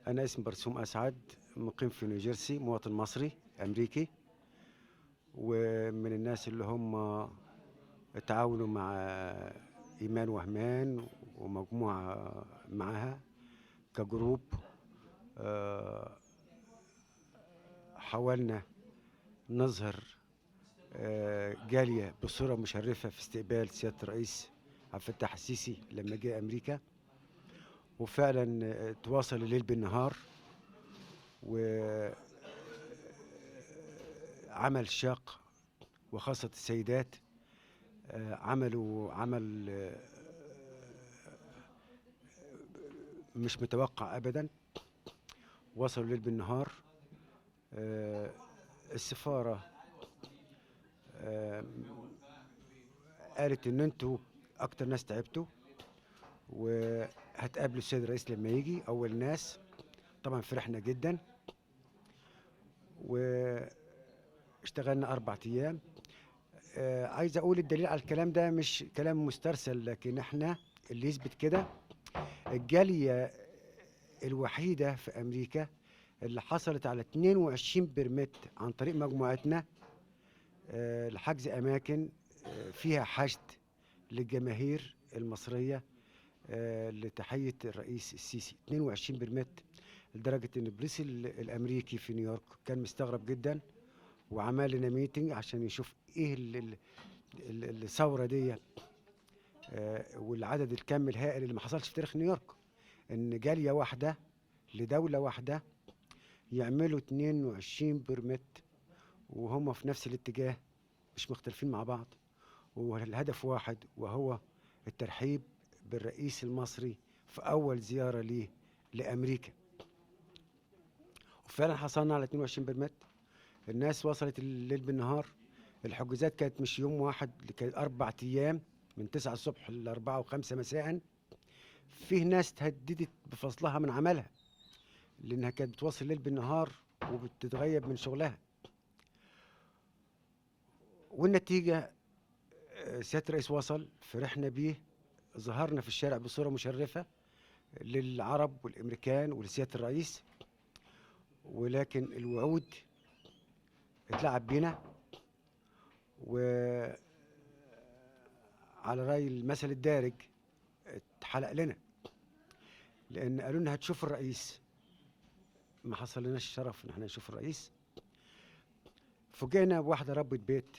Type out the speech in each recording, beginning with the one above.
أنا اسمي برسوم أسعد، مقيم في نيوجيرسي، مواطن مصري أمريكي، ومن الناس اللي هم تعاونوا مع إيمان وهمان ومجموعة معها ك group. حاولنا نظهر جالية بصورة مشرفة في استقبال سيادة الرئيس عبد الفتاح السيسي لما جه أمريكا، وفعلا تواصل الليل بالنهار وعمل شاق، وخاصة السيدات عملوا عمل مش متوقع أبدا. وصلوا الليل بالنهار. السفارة قالت إن أنتوا أكتر ناس تعبتوا وهتقابلوا السيد الرئيس لما يجي أول ناس. طبعا فرحنا جدا واشتغلنا 4 أيام. عايز أقول الدليل على الكلام ده مش كلام مسترسل، لكن احنا اللي يثبت كده الجالية الوحيدة في أمريكا اللي حصلت على 22 permit عن طريق مجموعتنا لحجز أماكن فيها حشد للجماهير المصرية لتحية الرئيس السيسي. 22 permit، لدرجة إن البوليس الأمريكي في نيويورك كان مستغرب جدا وعمل لنا meeting عشان يشوف إيه الثورة دي والعدد الكم الهائل اللي ما حصلش في تاريخ نيويورك، إن جالية واحدة لدولة واحدة يعملوا 22 permit وهم في نفس الاتجاه، مش مختلفين مع بعض، والهدف واحد وهو الترحيب بالرئيس المصري في أول زيارة ليه لأمريكا. وفعلا حصلنا على 22 permit. الناس وصلت الليل بالنهار. الحجوزات كانت مش يوم واحد، كانت 4 أيام من 9 الصبح ل 4 و5 مساء. فيه ناس تهددت بفصلها من عملها لأنها كانت بتواصل الليل بالنهار وبتتغيب من شغلها. والنتيجة سيادة الرئيس وصل، فرحنا بيه، ظهرنا في الشارع بصورة مشرفة للعرب والأمريكان ولسيادة الرئيس، ولكن الوعود اتلعب بينا. وعلى رأي المثل الدارج اتحلق لنا، لأن قالوا لنا هتشوف الرئيس، ما حصل لناش الشرف إن احنا نشوف الرئيس. فوجئنا بواحدة ربة بيت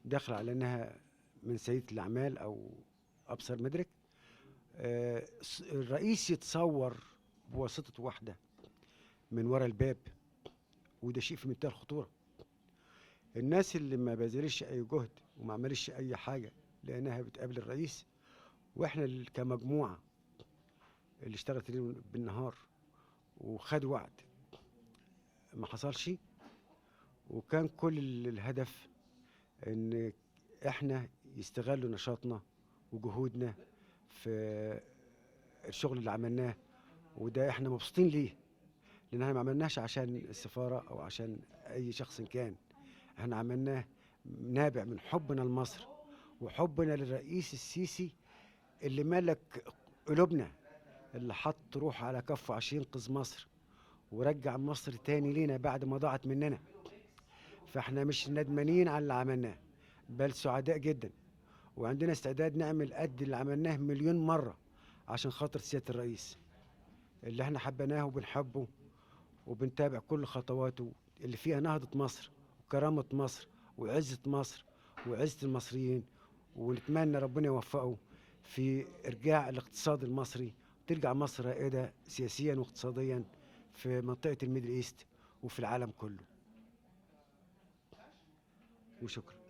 داخلة على إنها من سيدة الأعمال أو أبصر مدرك، الرئيس يتصور بواسطة واحدة من ورا الباب، وده شيء في منتهى الخطورة. الناس اللي ما بذلش أي جهد وما عملش أي حاجة لأنها بتقابل الرئيس، وإحنا كمجموعة اللي اشتغلت بالنهار وخد وعد ما حصلش. وكان كل الهدف إن إحنا يستغلوا نشاطنا وجهودنا في الشغل اللي عملناه، وده إحنا مبسوطين ليه، لأن إحنا ما عملناش عشان السفارة أو عشان أي شخص كان، إحنا عملناه نابع من حبنا لمصر وحبنا للرئيس السيسي اللي ملك قلوبنا، اللي حط روحه على كفه عشان ينقذ مصر ورجع مصر تاني لينا بعد ما ضاعت مننا. فاحنا مش ندمانين على اللي عملناه، بل سعداء جدا، وعندنا استعداد نعمل قد اللي عملناه مليون مرة عشان خاطر سيادة الرئيس اللي احنا حبيناه وبنحبه وبنتابع كل خطواته اللي فيها نهضة مصر وكرامة مصر وعزة مصر وعزة المصريين. ونتمنى ربنا يوفقه في إرجاع الاقتصاد المصري، ترجع مصر رائدة سياسيا واقتصاديا في منطقة ال Middle East وفي العالم كله. وشكرا.